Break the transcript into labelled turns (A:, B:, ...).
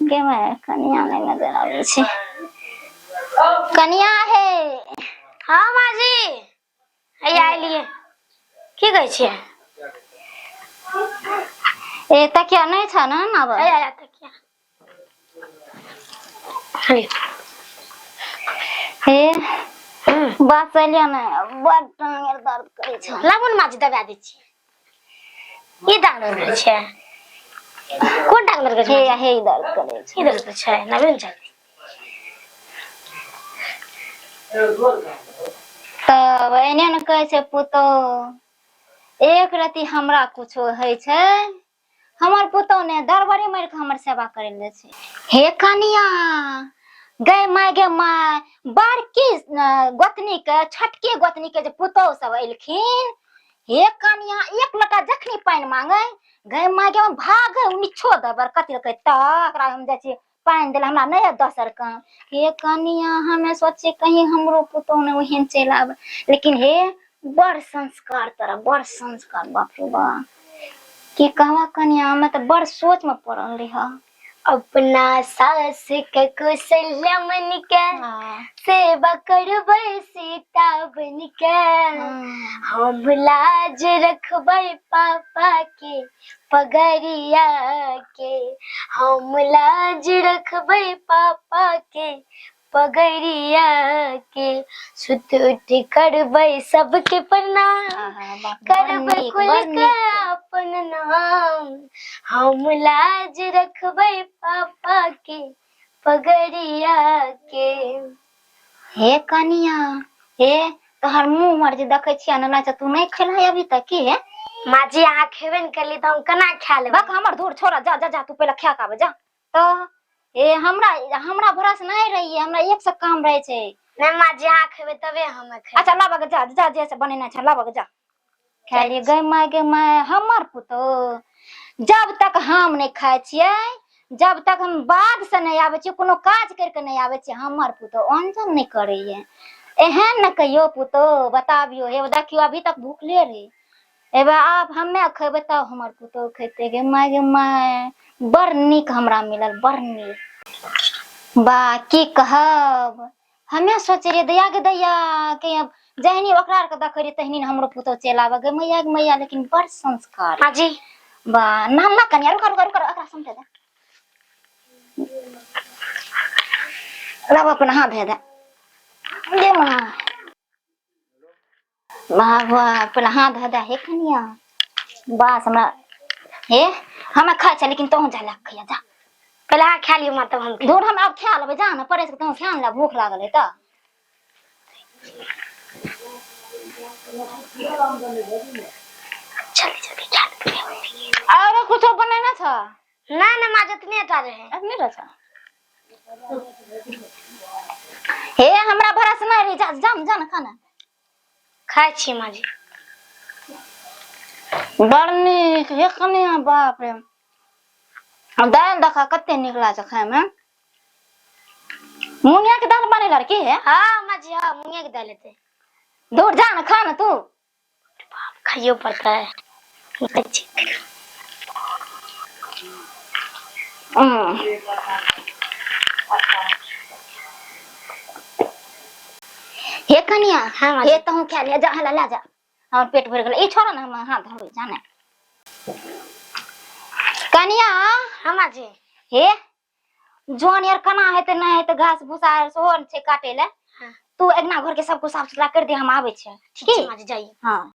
A: गे माय कनिया नहि नजर आबै छै कनिया हे।
B: हाँ माँ जी, हैया एलियै। की कहै छियै?
A: ए तकिया नहि छ ने आब?
B: हैया हैया तकिया। हली।
A: हे बात एलियै ने, बड टांग आर दर्द करै छै।
B: लाबू ने माँ जी, दबा दै छी। ई टांग दर्द करै छै? कोन टांग दर्द करै
A: हे
B: छै?
A: हे दर्द करै छै।
B: ई दर्द करै छै? नबे ने छै।
A: तब एने ने कहै छै पुतोह, एक रति हमरा कुछो होइ छै, हमर पुतोह ने दरबरे मारि कऽ हमर सेवा करै लए छै। हे कनिया गै माय, गे माय, बड़की गोतनी के, छोटकी गोतनी के जे पुतोह सब एलखिन, हे कनिया, एक लोटा जखनी पानि मांगे, गै माय गे, भागे निछो दबर कथी लकै तऽ एकरा हम जाइ छी पानि देला, हमरा नहि है दोसर काम। हे कनिया, हमे सोचे कहीं हमरो पुतोह ने ओहन चलि आबे, लेकिन हे बड़ संस्कार तोरा, बड़ संस्कार, बाप रे बाप, की कहवा कनिया, हमे तऽ बड़ सोच में पड़ल रही।
B: अपना सास के कुशल मन के सेवा करबै सीता बन के, हम लाज रखबै पापा के पगरिया के, हम लाज रखबै पापा के पगरिया के, सुत उठ करबै सबके प्रणाम, करबै कुल के अपन नाम, हम लाज रखबै पापा के पगरिया के।
A: हे कनिया हे, तोहर मुंह मर जे देखै छियै ने, लागै छै तू नहि खेलह अभी तक की? हे
B: माँ जी, अहाँ खेबे ने करली तऽ हम केना खा लेबै?
A: बक हमर धूर छोड़ा, जा जा जा, तू पहिले खा के आबे जा। तऽ ए हमरा हमरा भरोसा नहि रहिए, हमरा एक से काम रहै छै।
B: नहि माँ जी, अहाँ खेबै तबे हम खेबै।
A: अच्छा लाबऽ के जा जा, जे से बनेने छै लाबऽ के जा, खाय लिए। गै माय गे माय, हमर पुतोह जब तक हम नहि खाइ छियै, जब तक हम बाध से नहि आबै छियै, कोनो काज करि कऽ नहि आबै छियै, हमर पुतोह अनजन नहि करैये। एहन ने कहियो पुतोह बताबियो, हे देखियो अभी तक भूखले रही, एबे आब हमे खेबै तब हमर पुतोह खेतै। गे माय गे माय, बड़ नीक हमरा मिलल, बड़ नीक। बा की कहब, हमे सोचे रहियै दैया गे दैया के अब जहनी ओकरा आरके देखै रहियै तहनी ने हमरो पुतोह चलि आबै। गे मैया गे मैया, लेकिन बड़ संस्कार।
B: माँ जी।
A: बा ना ना कनिया, रुका रुका रुका, एकरा समझे दे, लाब अपन हाथ धे दे। गे माँ वाह वाह, पहिले हाथ धो दे। हे कनिया, बस हमरा हे हमे खाइ छै, लेकिन तोहूँ जा लए खैया जा।
B: पहिले अहाँ खा लियौ माँ, तब हम खायब।
A: दूर हम आब खा लेबै, जा ने पड़ैस के तोहूँ खा ने ले, भूख लागल है तऽ।
B: जल्दी जल्दी खा लियौ।
A: आरो कुछो बनेने छ?
B: ना ना माँ, जितने टा रहे।
A: एतने टा छ? हे हमरा भरोसा नहि रही, जा जा जा ने खाना।
B: खाइ छी माँ जी।
A: बड़ नीक हे कनिया, बाप रे, दालि देखा कते नीक लागै छै खायमे। मुनिया के दालि बनेल की हे?
B: हाँ माँ जी, हाँ, मुनिया के दालि हेतै।
A: दूर जा ने खा ने तू।
B: खाइयो पड़ता है।
A: हे कनिया।
B: हाँ।
A: हे तहूँ खा लिया, जा हला ला जा, हमर पेट भरि गेल। ई छोड़ ने, हम हाथ धोबै जाने कनिया।
B: हाँ माँ जी।
A: हे जौन यार केना हेतै नहि हेतै, घास भूसा आर सेहो छै काटे लए।
B: हाँ।
A: तू अङ्गना घर के सबको साफ सुथरा कर दे, हम आबै छियै।
B: ठीक छै माँ जी, जाइए।
A: हाँ।